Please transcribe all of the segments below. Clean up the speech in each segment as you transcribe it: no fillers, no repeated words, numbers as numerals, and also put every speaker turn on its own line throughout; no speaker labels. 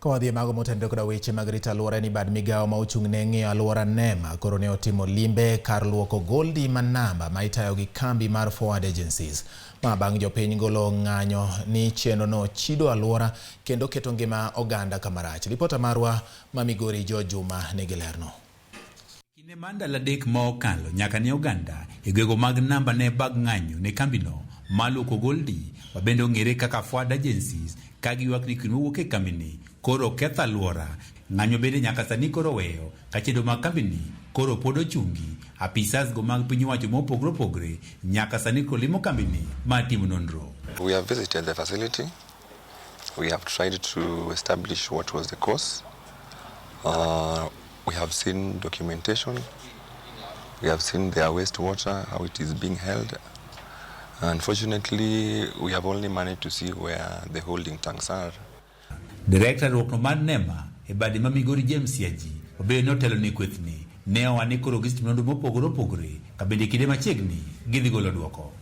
Ka wadhi e mago motenore koda weche mag rito alwora ni bad migawo ma ochung' ne ng'iyo alwora NEMA koro ne otimo limbe kar luoko goldi ma namba ma itayo gi kambi mar Forward Agencies. Ma bang' jopiny golo ng'anyo ni chenrono chido alwora kendo keto ngima oganda kamarach. Ripota marwa ma Migori George Juma nigi lerno.
Kinde mar ndalo 3 ma okalo nyaka ne oganda e gwego mag namba ne bag ng'anyo ne kambino mar luoko goldi ma bende ong'ere kaka Forward Agencies ka giywak ni kwin mowuok e kambini koro ketho alwora. Ng'anyo bende nyaka sani koro oweyo ka chenro mag kambini koro pod ochungi. Apisas go mag piny owacho mopogore opogore nyaka sani koro limo kambini mar timo nonro.
We have visited the facility. We have tried to establish what was the cause. We have seen documentation. We have seen their wastewater, how it is being held. Unfortunately, we have only managed to see where the holding tanks are.
Director ruokno mar NEMA e bade ma Migori James Siaji obedo ni otelo ne kwethni ne owa ni koro gisetimo nonro mopogore opogore ka bende kinde machiegni gidhi golo duoko.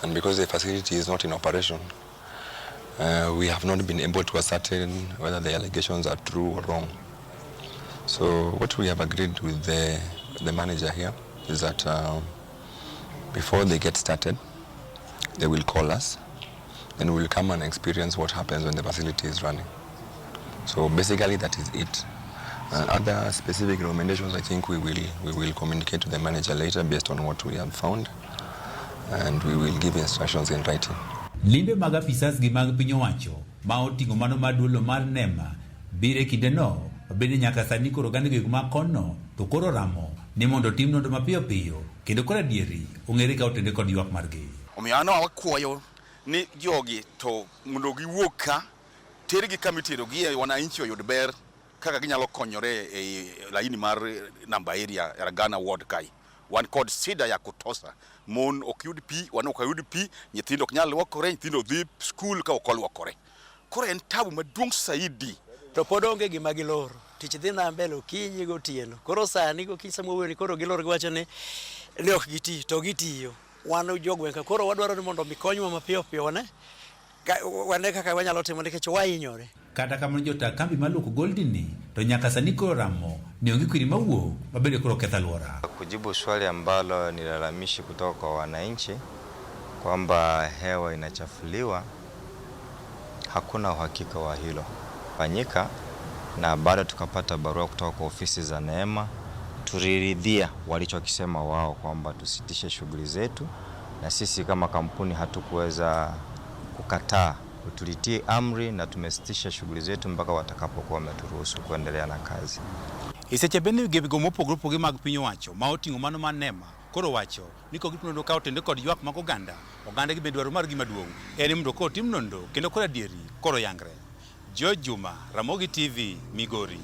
And because the facility is not in operation, we have not been able to ascertain whether the allegations are true or wrong. So what we have agreed with the manager here is that before they get started, they will call us, then we will come and experience what happens when the facility is running. So basically that is it. Other specific recommendations, I think we will communicate to the manager later based on what we have found, and we will give instructions in writing.
Limbe mag apisas gi mag piny owacho ma oting'o mano mar duolo mar NEMA biro e kindeno ma bende nyaka sani koro oganda gweng' ma kono to koro ramo ni mondo otim nonro mapiyo piyo kendo koro adieri ong'ere ka otende kod ywak margi.
Omiyo an wakwayo ni jogi to mondo giwuog ka tergi kama iterogie wananchi oyud ber kaka ginyalo konyore e laini mar namba area Ragana ward kae. Wan kod shida ya kutosha. Mon ok yud pi, wan ok wayud pi, nyithindo ok nyal luokore, nyithindo dhi skul ka ok oluokore. Koro en tabu maduong' saidi.
To pod onge gima giloro. Tich dhi na mbele okinyi gotieno. Koro sani gokinyi sama wawuoyo ni koro giloro giwacho ni ok giti to gitiyo. Wan jogweng' ka koro wadwaro ni mondo mi konywa mapiyo piyo wane kaka wanyalo timo nikech wahinyore.
Kata kamano jota kambi mar luoko goldi ni to nyaka sani koro ramo ni onge kwiri mawuok mabende koro ketho alwora.
Kujibu swali ambalo ni lalamishi kutoka kwa wananchi kwamba hewa inachafuliwa, hakuna uhakika wa hilo fanyika, na baada tukapata barua kutoka kwa ofisi za NEMA, tuliridhia walichokisema wao kwamba tusitishe shughuli zetu, na sisi kama kampuni hatukuweza kukataa, tulitii amri na tumesitisha shughuli zetu mpaka watakapokuwa wameturuhusu kuendelea na kazi.
E seche bende migepe mopogore opogore mag piny owacho ma oting'o mano mar NEMA koro wacho ni kok gitimo nonro ka otende kod ywak mag oganda, oganda gi bende dwaro margi maduong' en ni mondo koro tim nonro kendo koro adieri koro yangre. George Juma, Ramogi TV, Migori.